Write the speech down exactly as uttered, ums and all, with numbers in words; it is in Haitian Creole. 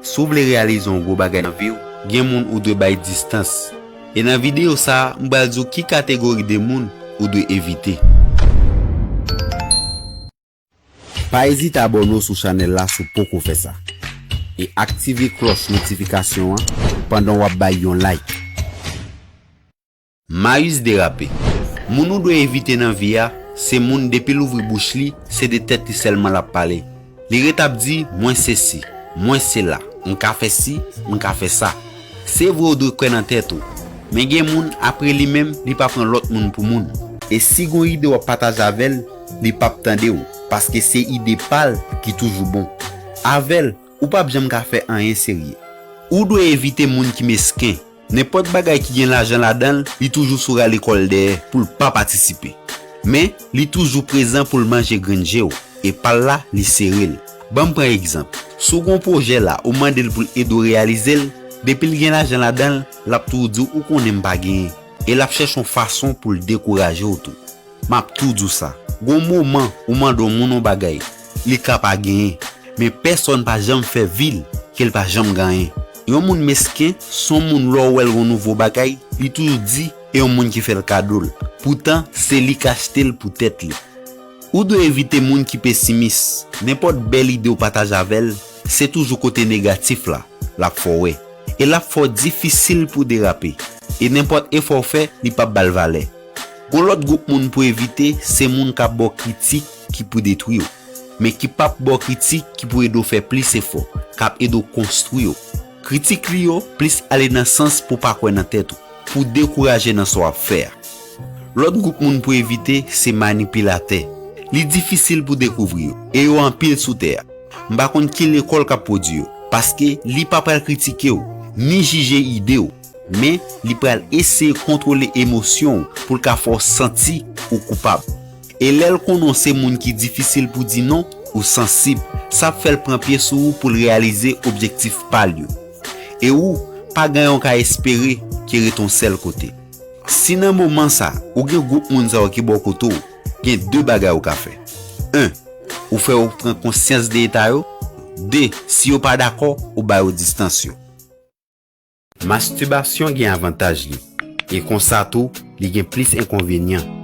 Si w vle reyalize yon gwo bagay nan vi w, gen moun ou dwe bay distans. E nan videyo sa a, m pral di w ki kategori de moun ou dwe evite. Pa ezite abòne w sou chanèl la si w poko fè sa. E aktive klòch notifikasyon an pandan w ap bay yon like. Mayis derape. Moun ou dwe evite nan vi a, se moun depi l ouvri bouch li, se de tèt li sèlman l ap pale. Li ret ap di, "Mwen sesi, mwen sela, m ka fè si, m ka fè sa." Se vre ou dwe kwè nan tèt ou, men gen moun, apre li menm, li pa pran lòt moun pou moun. E si gon ide w ap pataje avè l, li p ap tande w, paske se ide pa l ki toujou bon. Avè l, ou p ap janm ka fè anyen serye. Ou dwe evite moun ki mesken. Nenpòt bagay ki gen lajan ladan l, li toujou sou rale kò l dèyè pou l pa patisipe. Men, li toujou prezan pou l manje grenn je w, e pa l la, li sere l. Ban m pran egzanp. Si w gen yon pwojè la, ou mande l pou l ede w reyalize l, depi l gen lajan ladan l, l ap toujou di w, "Ou konnen m pa genyen." E l ap chèche yon fason pou l dekouraje w tou. M ap tou di w sa. Gon moman ou mande yon moun yon bagay, li ka pa genyen. Men pèsonn pa janm fè vi l ke l pa janm gen anyen. Yon moun mesken, se yon moun lè w wè l gon nouvo bagay, li toujou di e yon moun ki fè l kado l. Poutan, se li k achte l pou tèt li. Ou dwe evite moun ki pesimis. Nenpòt bèl ide w pataje avè l, se toujou kote negatif la l ap fè w wè. E l ap fè w difisil pou w derape. E nenpòt efò w fè, li p ap ba l valè. Gon lòt gwoup moun pou evite, se moun k ap ba w kritik ki pou detwi w, men ki p ap ba w kritik ki pou ede w fè plis efò, k ap ede w konstwi w. Kritik li yo plis ale nan sans pou w pa kwè nan tèt ou, pou w dekouraje nan sa w ap fè a. Lòt gwoup moun pou evite, se manipilatè. Li difisil pou dekouvri yo, e yo anpil sou tè a. M pa konn ki lekòl k ap pwodui yo, paske li pa pral kritike w, ni jije ide w, men li pral eseye kontwole emosyon w pou l ka fè w santi ou koupab. E lè l konnen w se moun ki difisil pou di non, ou sansib, sa ap fè l pran pye sou ou pou l reyalize objektif pa l yo. E ou, pa gen anyen w ka espere ke rete yon sèl kote. Si nan moman sa, ou gen gwoup moun sa yo ki bò kote w, gen de bagay ou ka fè. En, ou fè yo pran konsyans de eta yo. De, si yo pa dakò, ou ba yo distans yo. Mastibasyon gen avantaj li, e konsa tou, li gen plis enkonvenyan.